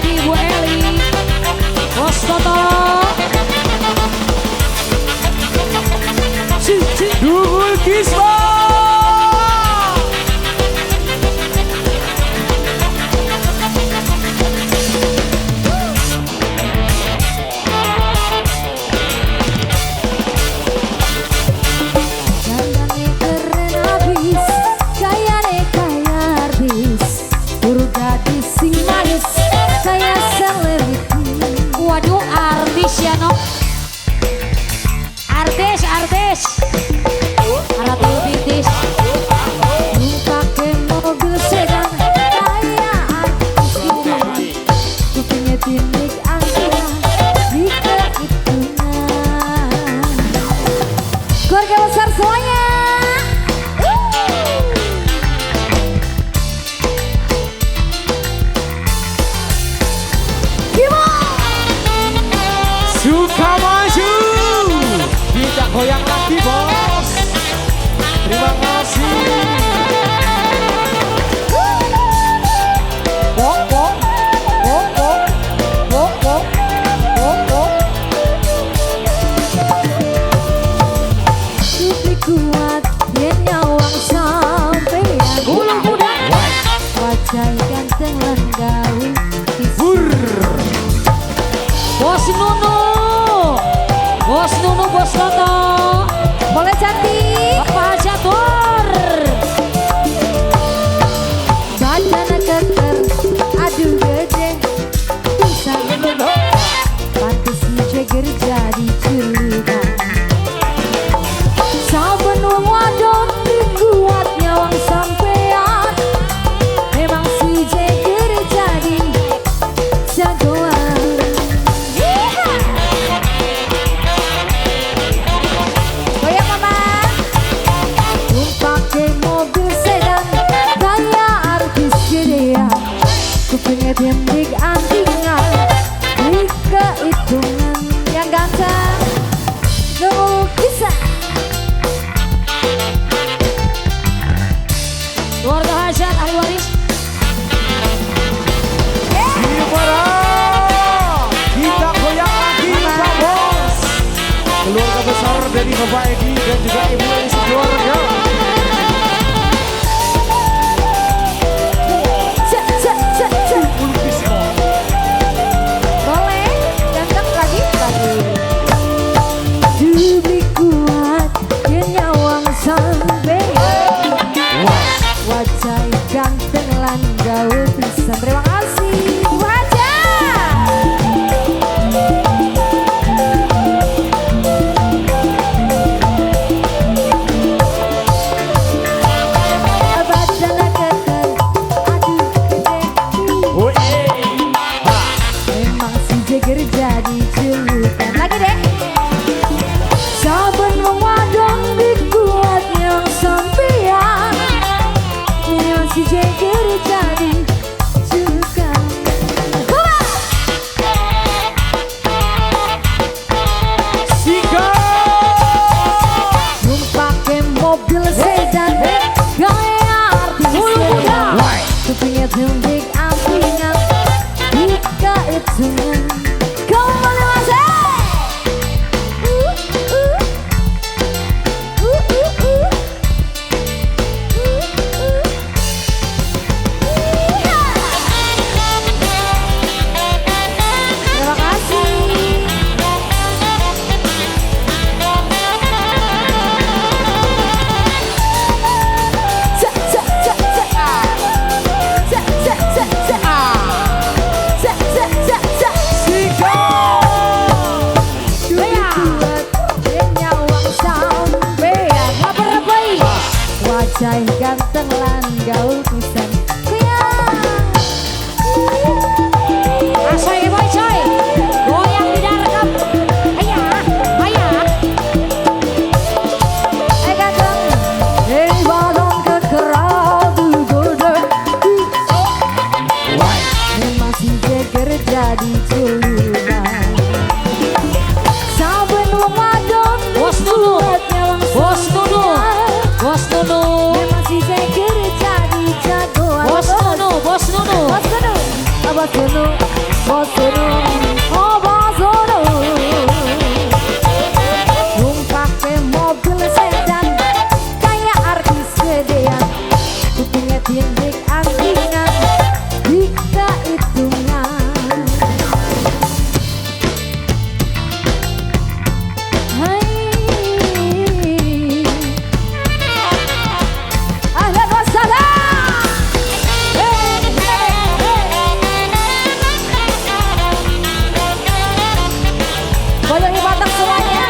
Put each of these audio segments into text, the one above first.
Edi, Ibu Eli, Bos Toto. Dugul Kisma. Dandane keren abis, gayane kaya artis, buru gadis sing manis, kaya selebriti. Waduh, artis ya no. Artis, artis. Ratu Bitis. Numpake mobil sedan, kaya artis gitu. Kupingnya tinik angkringan, dikehitungan. Keluarga besar semuanya. Suka maju. Kita goyang lagi bos. Terima kasih. Pok pok pok pok pok pok pok pok. Dupli kuat yen nyawang sampeyan. Ulang muda. Wajah ganteng lan gawe Bos Nunu. Bos Nunu, Bos Toto. Boleh cantik. Bapak Hajatur. Badan keker, aduh gede pisan. Pantes si Jagger jadi julukan. Saben wong wadon kuat nyawang sampean. Memang si Jagger jadi jagoan. Goyang mama. Numpake mobil sedan, gaya artis gedean. Kupingnya tendik antingan, dikehitungan. Yang ganteng, nunggu kisah. Keluarga Hajat, ahli waris. Gimana? Kita goyang lagi Pak Bos. Keluarga besar dari Bapak Edi dan juga Ibu Eli sekeluarga. Cek, cek, cek, cek. Boleh, ganteng lagi, lagi. Dubli kuat, yen nyawang sampean. Wajah ganteng lan gaul pisan. Terima kasih, Ibu Hajah. Badan keker, aduh gede. Memang si Jagger jadi julukan. Lagi deh. Saben wong wadon dikuat yang sampean. Memang si Jagger jadi julukan. Hua! Sikat. Numpake mobil sedan, gaya artis muda. Kupingnya tendik antingan, dikehitungan. Kembali mas. Terima kasih. Cek cek cek cek ah. Cek cek cek cek ah. Cek cek cek cek. Sikat. Kuat yen nyawang sampean. Ngaper-repai. Wajah ganteng lan gaul pisan. Goyang. Asoy boy coy. Goyang di darkam. Ayah, ayah. Eh ganteng. Eh badan keker aduh gede. Memang si Jagger jadi julukan. Saben wong wadon Bos Nunu. kuat nyawang Bos Nunu. sampean. Bos Nunu. Memang si Jagger jadi jagoan. Bos Nunu, Bos Nunu. Bos Nunu, Bos Nunu. Bos oh bos numpake mobil sedan kayak artis gedean, kupingnya tindik antingan, dikta hitungan. Hai, ahlan wa sahlan. Hey, hey, hey. Goyang di Batak semuanya.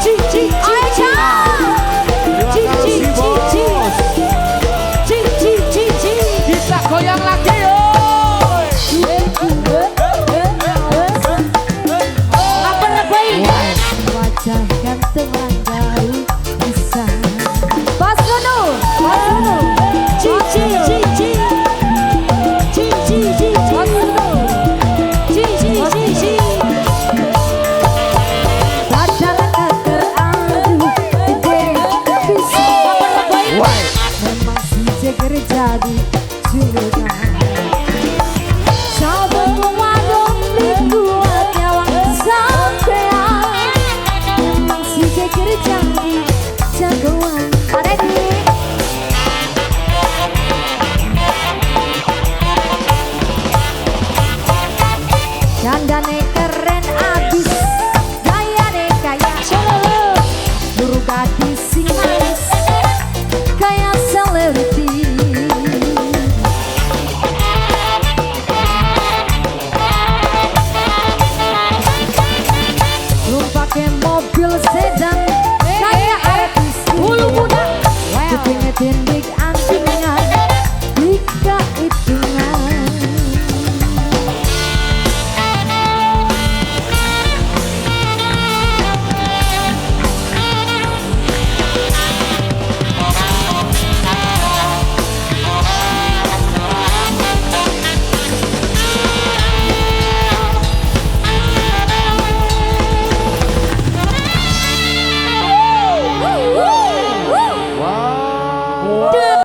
Ci ci ci ci. Ci ci ci ci. Ci ci ci ci. Kita goyang lagi yo. Apa lebih? Wajah ganteng lan gaul bisa. Bos Nunu, Bos Nunu. Ci ci ci ci. Ci ci ci ci. Bos Nunu. Ci ci ci ci. Badan keker aduh gede bisa. Apa lebih? Memang si Jeger jadi julukan.